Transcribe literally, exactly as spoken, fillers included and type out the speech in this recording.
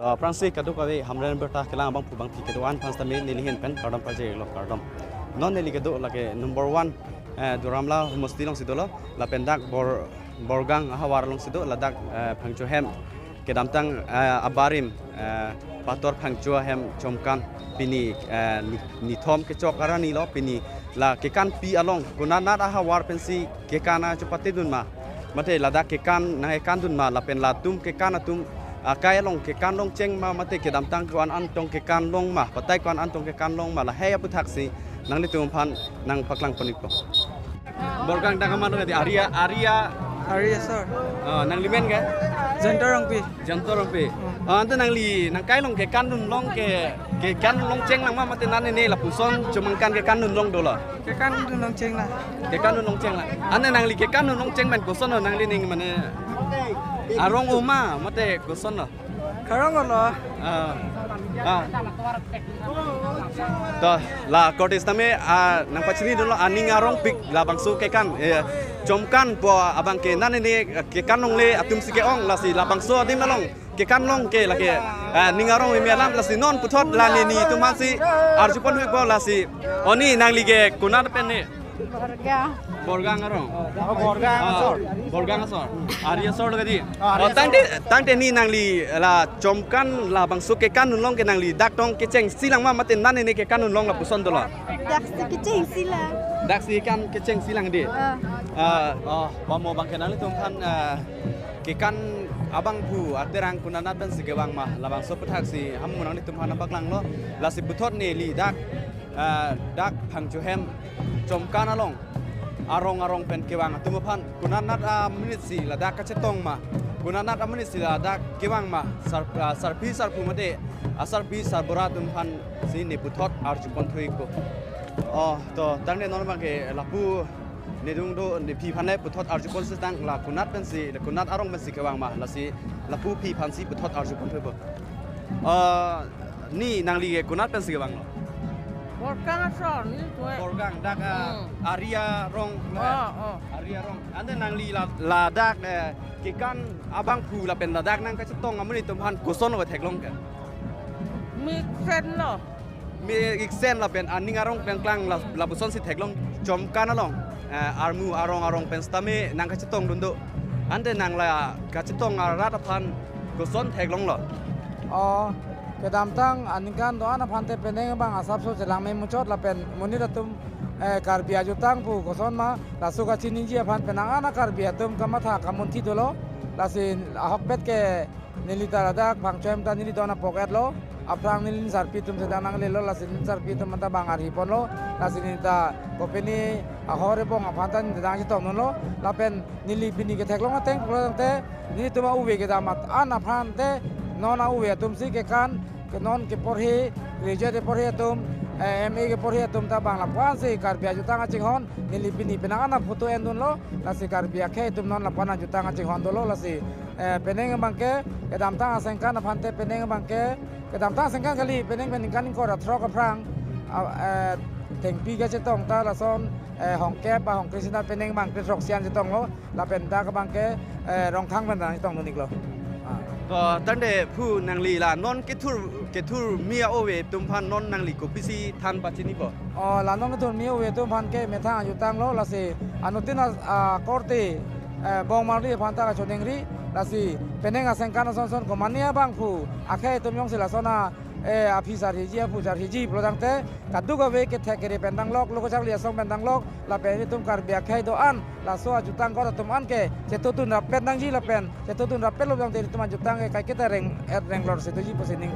To aphrangsi kadokave Hamren Birta kelang abangphu bangphi kedo-an aphan sitame neli ahin pen kardom pajirlo, kardom. Non neli kedo lake number one, eh, Duar Amla homosti alongsi dolo, lapen dak Bor-, Borgang ahavar alongsi do, ladak, eh, Phangcho ahem kedamtang, eh, abarim, eh, Pator Phangcho ahem Chomkan pini, eh, ni-, nithom kechok arni lo, pini la kekanpi along konatnat ahavar pensi kekan chepatedun ma, mate ladak kekan nangkekandun ma, lapen latum kekan atum akai along kekan longcheng ma, mate kedamtang ko-an an tong kekan long ma, patai ko-an an tong kekan long ma, lahei aphuthaksi nanglitum aphan nangpaklang pon-ikpo. Borgang dak amat lo di Arya, Arya. Arya sir. Ah, nangli men ke? Jento Rongpi. Jento Rongpi. Ah, ante nangli nangkai along kekandun long ke, kekan longcheng lang ma, mate nangne lapuson Chomkan kekandun long dolo? Kekandun longcheng lang. Kekandun longcheng lang. Ante nangli kekandun longcheng pen kosonlo nangli ning mane, arong-o ma, mate kosonlo? Karong-olo. Ah. Ah. To, la korte sitame, ah, nangpachini dunlo aning arongpik labangso kekan, eh, Chomkan pu abang ke nangne, eh, kekan longle atumsi ke-ong, lasi labangso adim along kekan long ke lake, eh, ning arong meme alam, lasi non puthot la nelitum aphansi arjupon huipo, lasi oni nangli ke konat pen ne? Borgang. Borgang arong. Oh, Borgang asor. Ah, Borgang asor. Ari asor lo kadi. Ah, ari asor. Oh, tangte, tangte ni nangli la Chomkan labangso kekandun long ke nangli dak tong kechengsi lang ma, mate nangne kekandun long lapuson dolo? Daksi kechengsi lang. Daksi kan kechengsi lang di. Ah. Ah, oh, pamo abang ke nanglitum aphan, ah, kekan abangphu aterang konatnat pensi kevang ma, labangso aphuthaksi ham mo nanglitum aphan nangpaklanglo, lasi puthot neli dak, ah, dak Phangcho ahem Chomkan along arong arong pen kevang atum aphan konatnat amonitsi ladak kachetong ma, konatnat amonitsi ladak kevang ma, sar-, ah, sarpi sarpo mate, ah, sarpi sarbura atum aphansi ne puthot arjupon thuipo. Oh, to, tangte non abang ke lapu nedung do, nephi aphan le puthot arjupon setang la konat pensi, la konat arong pensi kevang ma, lasi lapu aphi aphansi puthot arjupon thuipo. Ah, ni nangli ke konat pensi kevanglo? Borgang asor ni tuwe. Borgang dak, ah, Hmm. Arya rong. Oh, oh. Arya rong. Ante nangli la, ladak, eh, kekan abangphu lapen ladak nangkachetong amonit atum aphan kosonlo theklong ke? Mesen lo. Me-, iksen lapen aning arong pen klang la, lapusonsi theklong Chomkan along, eh, armu arong arong pen sitame nangkachetongdun do. Ante nang la kachetong arat aphan koson theklonglo? Oh, kedamtang aningkan do-an aphante penang abang asapso chelang memuchot lapen monit atum, eh, Karbi ajutang pu koson ma, laso kachiniji aphan penang an a-Karbi atum kamatha kamunthi dolo, lasi ahokpet ke neli ta ladak Phangcho ahem ta neli don apok-etlo, aphrang neli sarpi atum sedang nanglelo, lasi neli sarpi atum ta bang arhi ponlo, lasi neli ta kopine ahor ebong aphan ta neli ta nangchetongdunlo, lapen neli pini ketheklong ateng pulo tangte, nelitum a-uve kedam at-an aphante, non a-uve atumsi kekan, ke non keporhi, graduate keporhi atum, eh, M A keporhi atum ta bang lapuansi Karbi ajutang kachinghon, neli pini penang an a-photo endunlo, lasi Karbi akhei atum non lapuan ajutang kachinghon dolo, lasi, eh, penang abang ke, kedamtang asengkan aphante penang abang ke, kedamtang asengkan kali, penang pen ningkan ingkoi ra throk aphrang, ah, eh, thengpi kachetong ta lason, eh, hongkep, ah, hongkre sina penang abang ke throk sian chetonglo, lapen dak abang ke, eh, Rongkhang pen nangchetongdun-iklo. Ah. To tangte phu nangli la non kethur, kethurmi a-uve atum aphan non nangli kopisi than pachinipo? Oh, la non kethurmi a-uve atum aphan ke methang ajutanglo, lasi anuttin a, ah, korte, eh, bongmarli aphan ta kachoningri, lasi penang asengkan ason son komane abangphu akhei atum jongsi lason a, eh, aphi sarhiji, aphu sarhiji pulo tangte, kadokave kethek kere pen danglok, lo kacharli asong pen danglok, lapen itum Karbi akhei do-an, laso ajutang kot atum an ke chetongdun rappet nangji lapen chetongdun rappetlo tangte itum ajutang ke kaiketa reng, er renglor si doji pusi ning.